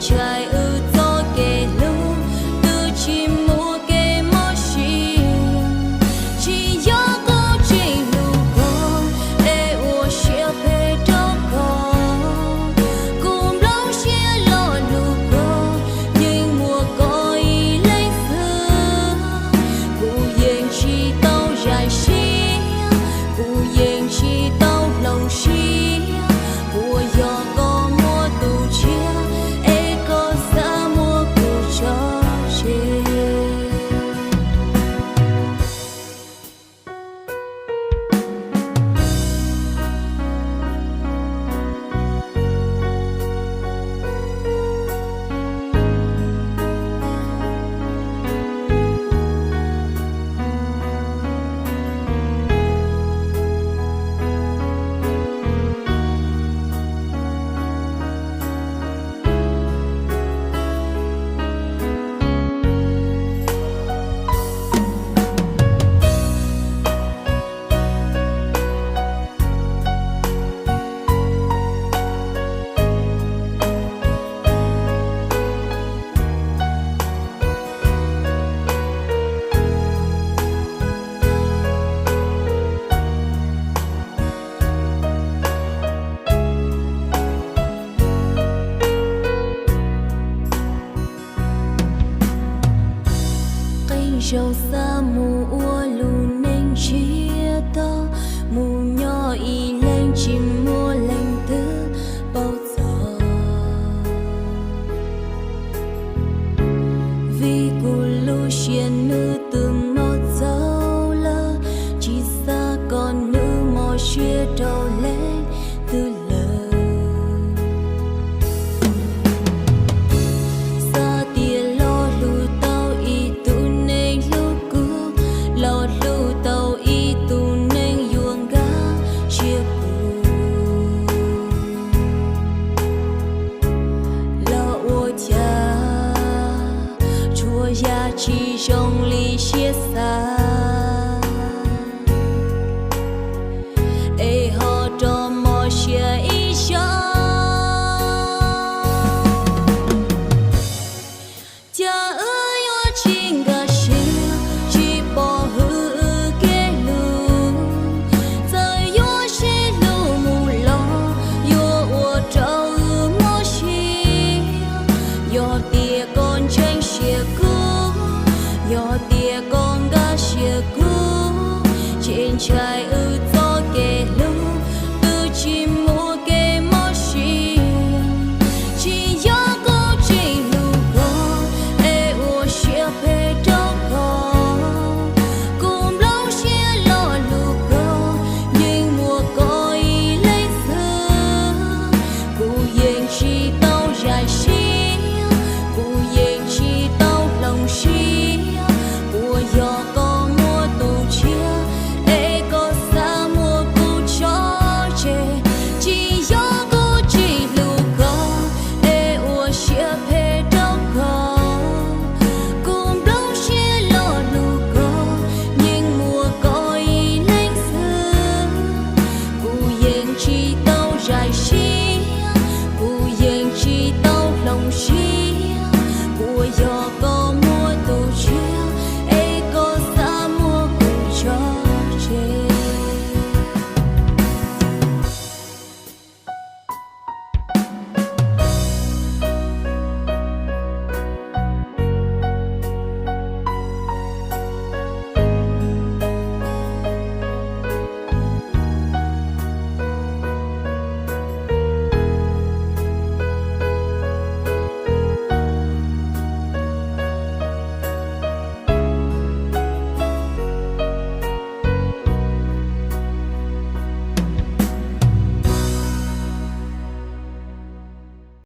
Ntshai wb txoj kev hlub twb tsis muaj kev mob siab, tsis yog qhov tseeb hlub koj es ua siab phem rau koj. Kuv nplooj siab los hlub koj, yeej muaj koj ib leeg xwb. Kuv yeej tsis tau zam siab, kuv yeej tsis tau hloov siab, puas yog koj muaj tus tshiab es koj xav muab kuv tso tseg? Qee zaug xav mus ua lub neej ntsiag to, mus nyob ib leeg tsis muaj leej twg paub txog. Vim kuv lub siab nws twb mob txaus lawm, tsis xav kom nws mob siab rau leej twg lawm. Xav tias los hlub tau ib tug neeg hlub kuv, los hlub tau ib tug neeg yuav nkag siab kuv, los ua cas tshuav yam tsis zoo li siab xav, es ho rov mob siab ib zaug. Cas wb yuav tsis nkag siab, tsis pom hwm wb kev hlub. Txawm yuav sib hlub mus los yuav ua rau wb mob siab. Yog tias koj ntseeg siab kuv, yog tias koj nkag siab kuv, ces ntshai wb txoj kev hlub twb tsis muaj kev mob siab. Tsis yog qhov tseeb hlub koj es ua siab phem rau koj. Kuv nplooj siab los hlub koj, yeej muaj koj ib leeg xwb. Kuv yeej tsis